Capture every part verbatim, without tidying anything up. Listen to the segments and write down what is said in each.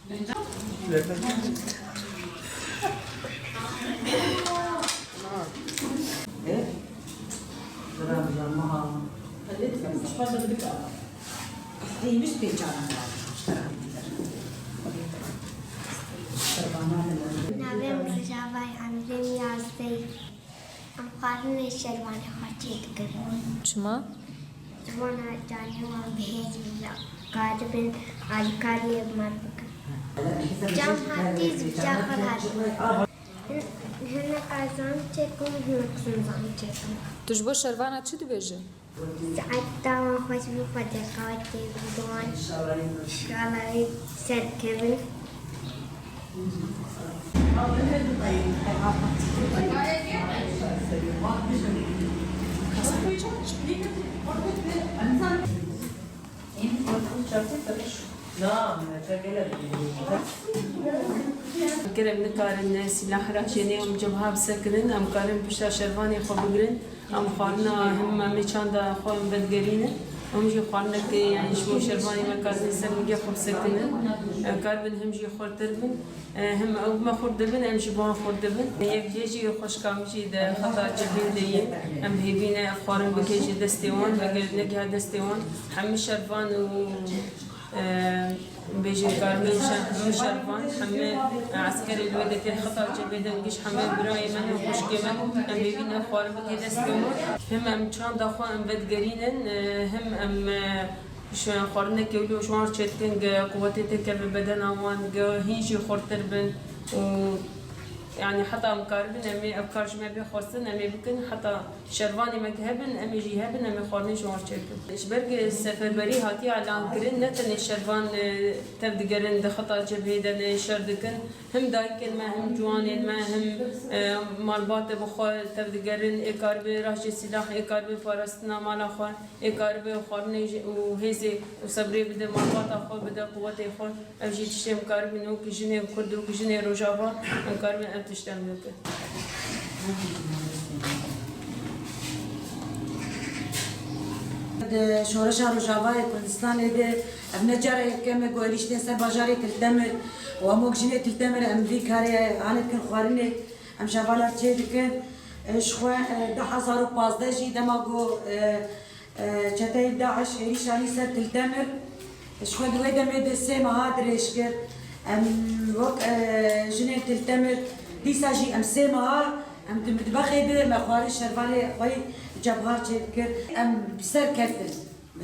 Navê min Rojava ye, emrê min yazdeh ye. Em xwarinê şervanê xwe çê dikin. Çima? Ji bona canê wan bihêz bî, karibin alîkariyê bi me bikin. Cem hatî zî bi caxir hatî. Hinek a zan çêkim, hinek zan çêkim. Tu ji bo şervana çi dibêjî? Saet dawan xweş bî, Xwedê qewetê bidwan. Şalay serkevin. Ger em nikarin sîlah raşênê em cebha bisekinin, em karin pişta şervanê xwe bigirin. Em xwarina him em ê çanda xwe em vedigerînin. Em jî xwarinekê, yanî ji bo şervanê me karin ser migê xwe bisekinin. E, karibin him jî xurtir bin. E, him ew bi me xurt dibin, em jî bi wan xurt dibin. Yek jê jî xweşka min jî di xeta cebhê de ye. Em hêvî ne ev xwarin bike ji destê wan, vegere negiha destê wan. Hemî şervan û, e, bêjin karmên şer-, hemî şervan, hemî, e, eskerê li wê de tên xeta cebhê de, giş hemî birayê me ne, xwişkê me. Em hêvî ne ev xwarin bike destê wan. Him em çanda xwe em vedigerînin, e, him em, e, Ji xwarinekê wilo ji wan çêdikin, ge quwetê tê keve bedena wan, ge hîn jî xurtir bin û, yanî heta em karibin, em ê ev kar ji me bê xwestin, em ê bikin, heta şervanê me ki hebin, em ê jî hebin, em ê xwarinê ji wan çêdikin. Ji ber ku seferberî hatiye elankirin, ne tenê şervan, e, tev digerin di xeta cebhê de ne şer dikin, him dayikên me, him ciwanên me, him, e, malbatê bi xwe tev digerin, ê karibê rehşê sîlah, ê karibê parastina mala xwe. Ê karibe xwarinê jî û hêzê û sebrê bide malbata xwe, bide quwetê xwe. Ev jî tiştê em karibin wekî jinên Kurd û wekî jinê Rojava em karibin ev tişt em bikin. Di şoreşa Rojavayê Kurdistanê de ev ne cara yekem e ku êrîş tên ser bajarê Til Temir û hemû jinê Til Temir em vî karê hanê dikin xwarinê em ji hevalan çê dikin. Ji xwe, e, du hezar û pazdeh jî dema ku, e, Çeteyê DAIŞ êrîşa wî ser Til Temir, ji xwe di wê demê de sê meha dirêj kir. Em wek, e, jinên Til Temir, dîsa jî em sê meha em di mitbexê de me xwarin şervanê xwe yî cebhar çêdikir. Em bi ser ketin,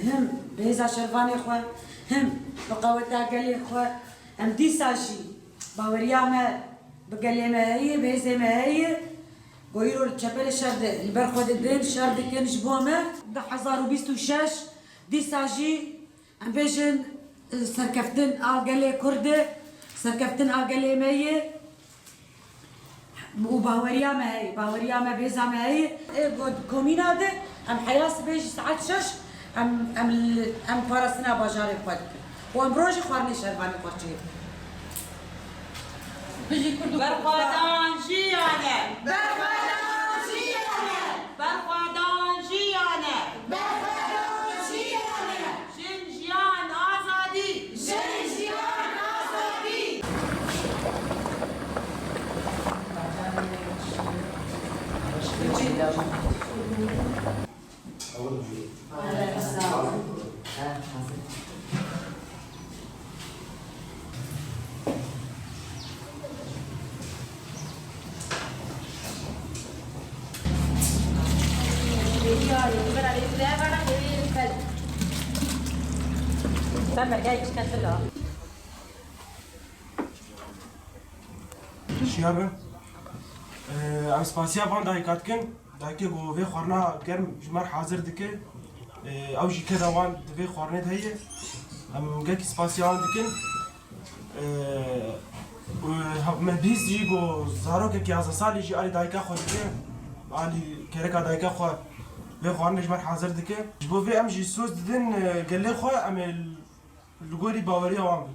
him bi hêza şervanê xwe, him bi qeweta gelê xwe. Em dîsa jî baweriya me bi gelê me heye, bi hêzê me heye. Ku îro li çeperê şer de li ber xwe didin, şer dikin ji bo me. Du hezar û bîst û şeş, dîsa jî em bêjin, e, serkeftin a gelê Kurd e, serkeftin a gelê me ye û baweriya me heye, baweriya me, bêza me heye. E, ku di komîna de em heya sibê jî saet şeş em, em, em parastina bajarê xwe dikin û em rojê xwarinê şervanê xwe çê dikin. Bijî Kurd û Kurdistan. Berxwedan jiyane! Berxwedan jiyane! Berxwedan jiyane! Berxwedan jiyane! Jin, jiyan, azadî! Jin, jiyan, azadî! Şiyar be. Ee, em spasiya van dayika dikin. Dayikê ku vê xwarina germ ji me re hazir dike, e, ew jî keda wan di vê xwarinê de heye. Em gelkî spasiya wan dikin. E, û ha-, me bîst jî ku zarokek yazdeh salî jî alî dayika xwe dike, alî kereka dayika xwe vê xwarinê ji me re hazir dike. Ji bo vê em jî soz didin, e, gelê xwe, em ê li gorî baweriya wan bin.